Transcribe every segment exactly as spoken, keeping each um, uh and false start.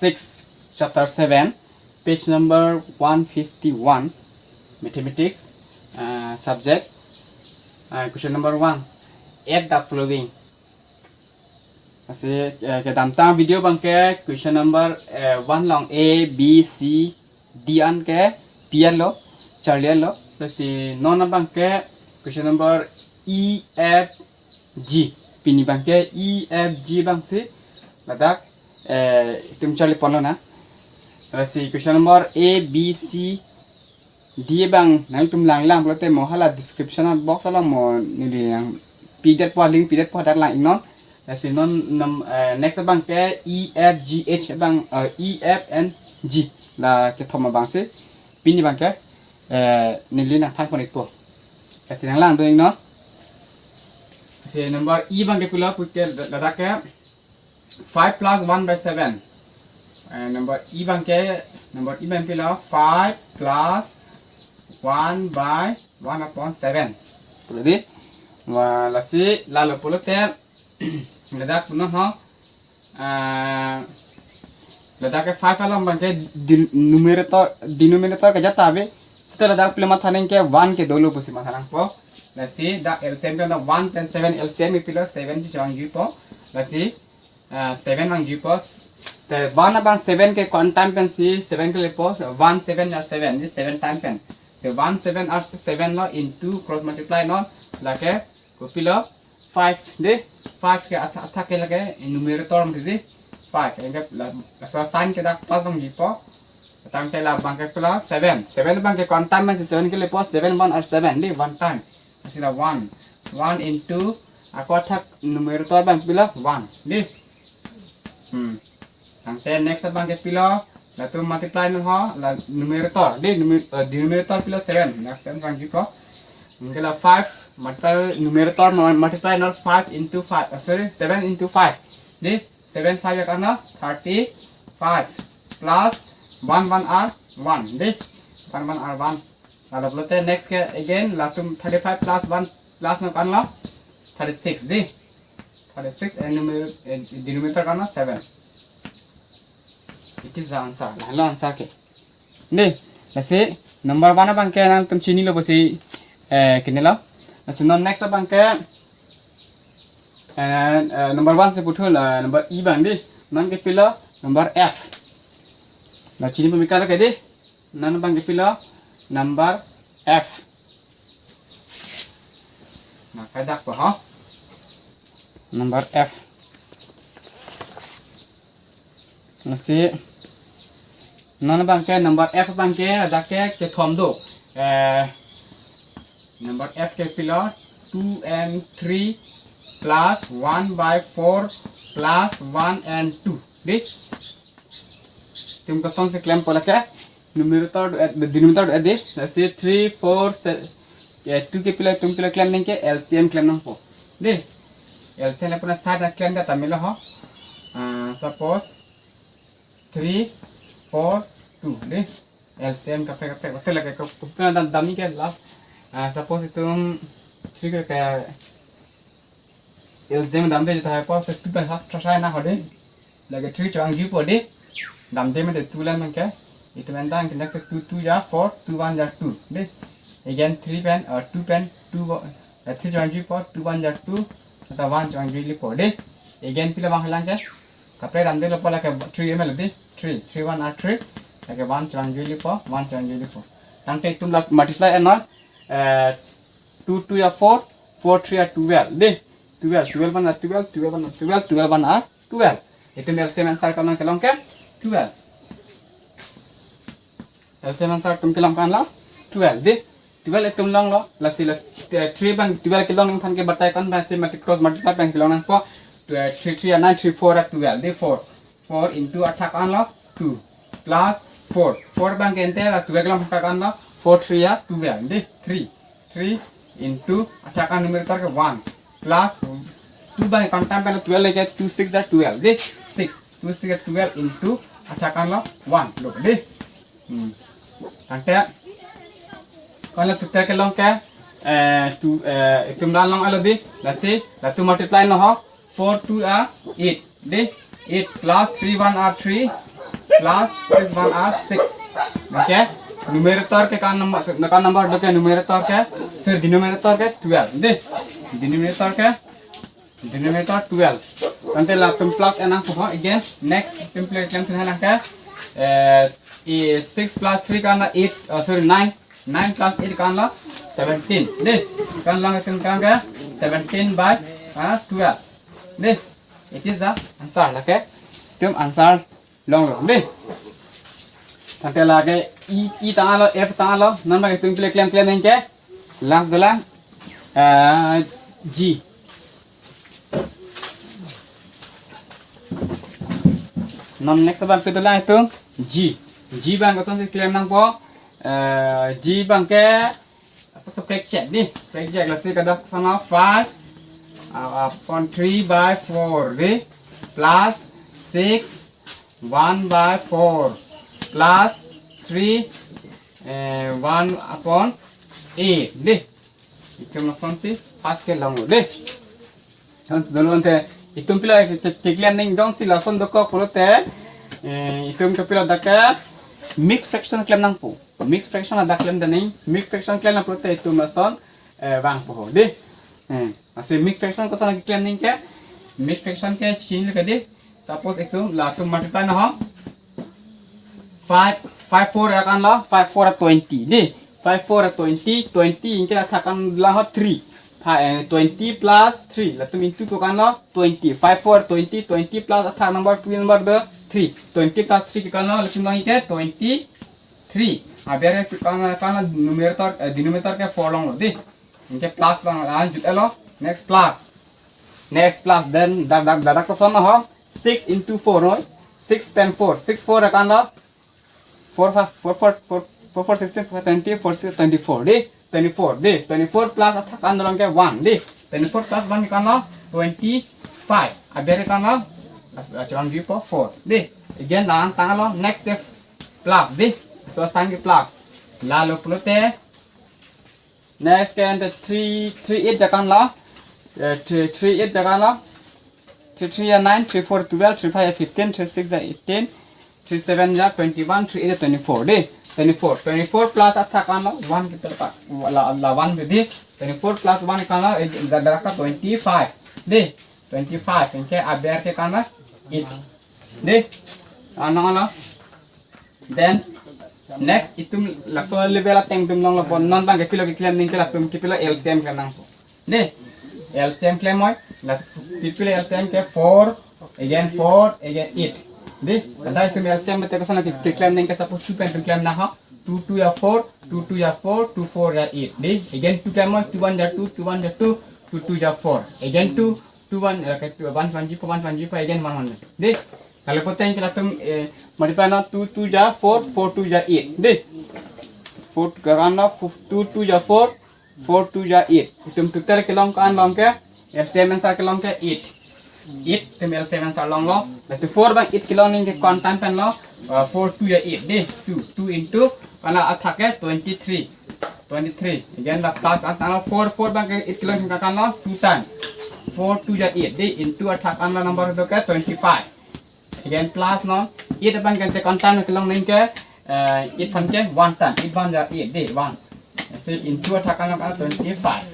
Six, chapter seven, page number one fifty-one, mathematics, uh, subject, uh, question number one, add the following. Lasi, eh, kedamtang video abangke question number, eh, one along A, B, C, D an ke pi-et lo, charli-et lo. Lasi non abangke question number E, F, G. Pini abangke E, F, G abangsi ladak, eh, itum charli ponlonang. Lasi question number A, B, C, D abang nangtum langlang pulote mo hala description box along mo neli nangpi detpo, link pi detpo, hadak lang-iknon. Lasi non nam, eh, next abangke E, F, G, H abang, eh, E, F and G. La kethom abangsi pini abangke, eh, neli nangthan pon-ikpo. Lasi nanglangdun-iknon. Lasi number E abangke pilo puke ladak ke five plus one by seven. Eh, number E abangke, number E abang pilo five plus one by one upon seven. Jadi, wah, lasi lalo pulote ladak punon ho, ah, ladak ke five along abangke din-, numerator, denominator kejat ave. Seta ladak pilo mathaning ke one ke dolo pusi mathanangpo. Lasi dak L C M ke na one pen seven L C M pilo seven si chevangjuipo. Lasi, ah, seven vangjuipo. Te one abang seven ke ko-an time pensi seven kelepo, one seven are seven, di seven time pen. So one seven are seven lo into cross multiply non, lake kopilo five, di five ke athak, athak ke lake numerator di five. Anke la, la so sign ke dak plus vangjuipo. Tangte la abangke pilo seven. Seven abangke ko-an time pensi seven kelepo, seven one are seven, di one time. Lasi la one. One into, ako athak numerator abang pilo one, di. Hmm. Tangte next abangke pilo, latum multiply non ho, la numerator, di numer-, eh, denominator pilo seven, la seven vangjuipo. Anke la five, multiply numerator ma-, multiply non five into five, eh, sorry, seven into five. Di, seven five ya kan thirty-five plus one one are one, di, one one are one. Lalu pulote next ke again latum thirty-five plus one plus non ko-an lo, thirty-six, di. Thirty-six and numerator, eh, denominator ko-an lo, seven. It is the answer. Lahenlo answer ke. Di, lasi number one abangke nangtum chinilo pusi, eh, kinilo. Lasi non next abangke, eh, eh, number one si puthot, eh, number E abang, di. Non ke pilo number F. La chini pemikalo ke, di. Non abangke pilo number F. Maka dak po ho. Number F. Lasi non abangke number F abangke dak ke kethom do. Eh, number F ke pilo two and three plus one by four plus one and two. Di? Itum kosonsi klempo lake? Numerator do-et, denominator do-et, di. Lasi three, four, se-, ya, two ke pilo, itum pilo klem nangke, L C M klem nangpo. Di? L C M lapu na side na klem ta tamilo ho. Ah, suppose three, four, two. Di? L C M kaprek kaprek, kaprek lake, kaprek dam, dam nangke la. Ah, suppose itum three ke, ke L C M damde tahai po, se two pen half try na ho, di. Lake three chevangjuipo, di. Damde mate two lang nangke. Itum endang ke next two two ya four, two one ya two, di. Again three pen, uh, two pen, two, uh, three chevangjuipo, two one ya two, ata one chevangjuipo, di. Again pilo abang halang ke. Kaprek damde lo po lake three M L, di. Three, three one are three. Lake one chevangjuipo, one chevangjuipo. Tangte itum la multiply non, eh, two two ya four, four three ya twelve, di. Twelve, twelve one ya twelve, twelve one ya twelve, twelve one ya twelve. Itum L C M answer ko-an kelong ke? Twelve. L C M answer itum kelong ko-an lo? Twelve, di. Twelve itum longlo, lasi la, eh, three abang twelve kelong nangthan ke batai ko-an abangsi multi-, cross multiply abang kelong nangpo, eh, three three ya nine, three four ya twelve, di, four. Four into athak ko-an lo, two. Plus four. Four abangke ante la twelve kelong athak ko-an lo, four three ya twelve, di, three. Three into athak ko-an numerator ke one. Plus two abang ko-an time pen twelve lake two six ya twelve, di, six. Two six ya twelve into athak ko-an lo one, lo, di. Hmm. Tangte ko-an lo total kelong ke, eh, two, eh, itum la long alo, di. Lasi, latum multiply non ho. Four two ya eight, di. Eight plus three one ya three. Plus six one are six. Okay. Numerator ke kan number, kan number do ke numerator ke, phir denominator ke twelve. Dei. Denominator ke, denominator twelve. Tangte latum plus enang po ho. Again, next itum pile klemthu nang ke, eh, i six plus three kan eight, oh, sorry, nine. Nine plus eight kan lo seventeen. Dei. Kan lang itum kan ke seventeen by, ah, twelve. Dei. It is the answer. Lake itum answer longlo. Dei. Tangte lake E, E tanglo, F tanglo. Non bang itum pile klem klem nang ke. Last dolang, eh, G. Non next bang ke dolang itum G. G bang kosonsi klem nangpo. Eh, G bang ke, apa, so fraction dei. Fraction lasi kada sana five, uh, upon three by four dei, plus six one by four plus three, eh, one upon eight dei. Itum lasonsi first ke longlo dei. Kan sudolonte itum pila ke, ke, keklem ning jongsi lason dokok pulote, eh, itum ke pila dak ke mixed fraction klem nangpo. Mixed fraction ladak klem daning, mixed fraction klem nang pulote itum lason, eh, vangpo ho dei. Eh, lasi mixed fraction koson lagi klem ning ke, mixed fraction ke chin ke dei. Suppose itum latum multiply na ho. Five, five four ya kan lo, five four twenty dei. Five four twenty, twenty anke athak kan lang ho three. Pha, eh, twenty plus three. Latum into ko kan lo twenty. Five four twenty, twenty plus athak number two number do three. Twenty plus three ke kan lo, latum lang ke twenty-three. Aber ke kan, kan numerator, eh, denominator ke four longlo dei. Anke plus bang, ah, jut-et lo. Next plus. Next plus. Then dak, dak, dak, dak koson ho. Six into four, no? Six pen four. Six four kan lo. Four five, four four, four, four four sixteen, four twenty, four six twenty-four dei. Twenty-four dei. Twenty-four plus athak kan dolang ke one dei. Twenty-four plus one kan lo twenty-five. Aber kan lo, ah, chuang di po four dei. Again, lang tanglo. Next step plus dei. So, sang ke plus. Lalo pulote next ke ante three, three eight ya kan lo. Eh, three, three eight ya kan lo. Three three ya nine, three four twelve, three five ya fifteen, three six ya eighteen, three seven ya twenty-one, three eight ya twenty-four dei. Twenty-four, twenty-four plus athak kan lo one ke pa. La, la one dei. Twenty-four plus one kan lo, eh, da, da ka twenty-five dei. Twenty-five. Anke aber ke kan lo eight dei. Ano lo. Then next itum laso level ateng itum longlo bon, non bang ke pilo keklem ning ke latum ke pilo L C M klem nangpo. Dei, L C M klem moi, la ke pilo L C M ke four, again four, again eight. Dei, kada itum L C M bete koson ke, keklem ning ke suppose two pen itum klem na ho. Two two ya four, two two ya four, two four ya eight. Dei, again two klem moi, two one ya two, two one ya two, two two ya four. Again two, two one, eh, ke two, one one ji po, one one ji po, again one one. Dei, kalau poteng ke latum, eh, multiply na two two ya four, four two ya eight. Dei. Four, karena fu-, two two ya four, four two ya eight. Itum total kelong kan long ke, L C M answer kelong ke eight. Eight itum L C M answer longlo. Lasi four bang eight kelong ning ke kontan pen lo, uh, four two ya eight dei. Two, two into, karena athak ke twenty-three. Twenty-three. Again la plus at tanglo four, four bang ke eight kelong ning ke kan lo two time. Four two ya eight dei, into athak kan lo number do ke twenty-five. Again plus non, eight aphan ke ante kontan kelong ning ke, eh, eight aphan ke one time, eight one ya eight dei, one. Lasi into athak kan lo kan twenty-five.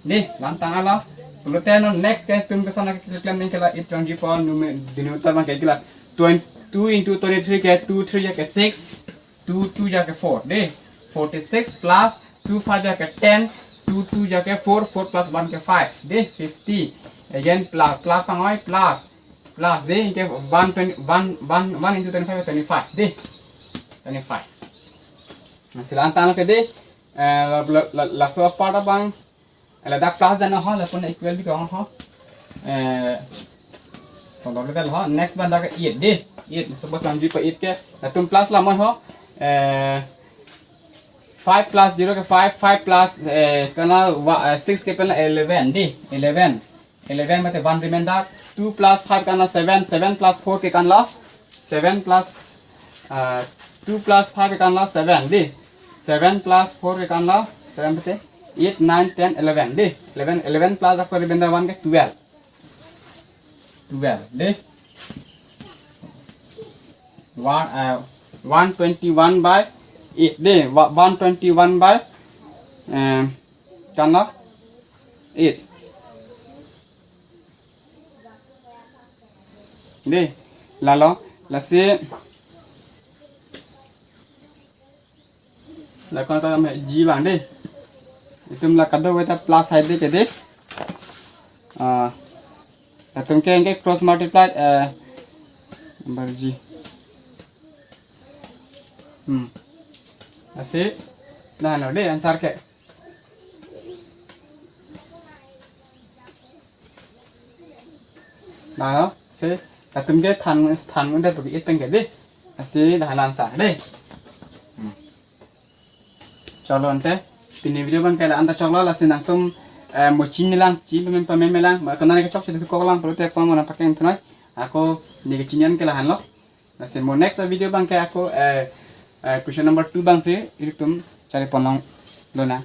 Dei, lang tanglo. Pulote non next ke itum koson ke keklem ning ke la eight twenty-four numerator bang ke la twenty, two into twenty-three ke two three ya ke six, two two ya ke four dei. Forty-six plus two five ya ke ten, two two ya ke four, four plus one ke five dei, fifty. Again plus, plus pangoi plus. Plus dei, ke one twenty, one, one, one into twenty-five, twenty-five dei. Twenty-five. Lasi lang tanglo ke dei, eh, la, la, la, laso part abang, eh, ladak plus dan ho, lapen equal di ko ho. Eh, pondor level ho. Next bang dak eight dei. Eight, suppose lang ji pa eight ke, latum plus la moi ho. Eh, five plus zero ke five, five plus, eh, karena wa-, eh, six ke pen la eleven dei. Eleven. Eleven mate one remainder, two plus five kan lo seven, seven plus four ke kan lo, seven plus, uh, two plus five ke kan lo seven dei, seven plus four ke kan lo seven mate eight, nine, ten, eleven dei, eleven, eleven plus ako remainder one ke twelve, twelve dei. One, uh, one twenty-one by eight dei, wa- one twenty-one by, um, kan lo? Eight. Dei, lalo, lasi, la kon ta me G bang dei. Itum la kadokave ta plus hai dei ke dei. Ah, latum ke, ke cross multiply, eh, number G. Hmm. Lasi, la lo dei answer ke. Lalo, si, latum ke than, than un dei pu ke eight pen ke dei. Lasi, la lo answer dei. Hmm. Chalo ante, pini video abang ke la-an ta choklo, lasi nangtum, eh, mo chinilang, chi pamem pamem lang, ma kanal ke chokche dokok lang, pulote pon mo nangpakeng thunoi, ako neli kechini an ke la-an lo. Lasi mo next video abang ke ako, eh, eh, question number two abang si, ilitum chari pon lonang.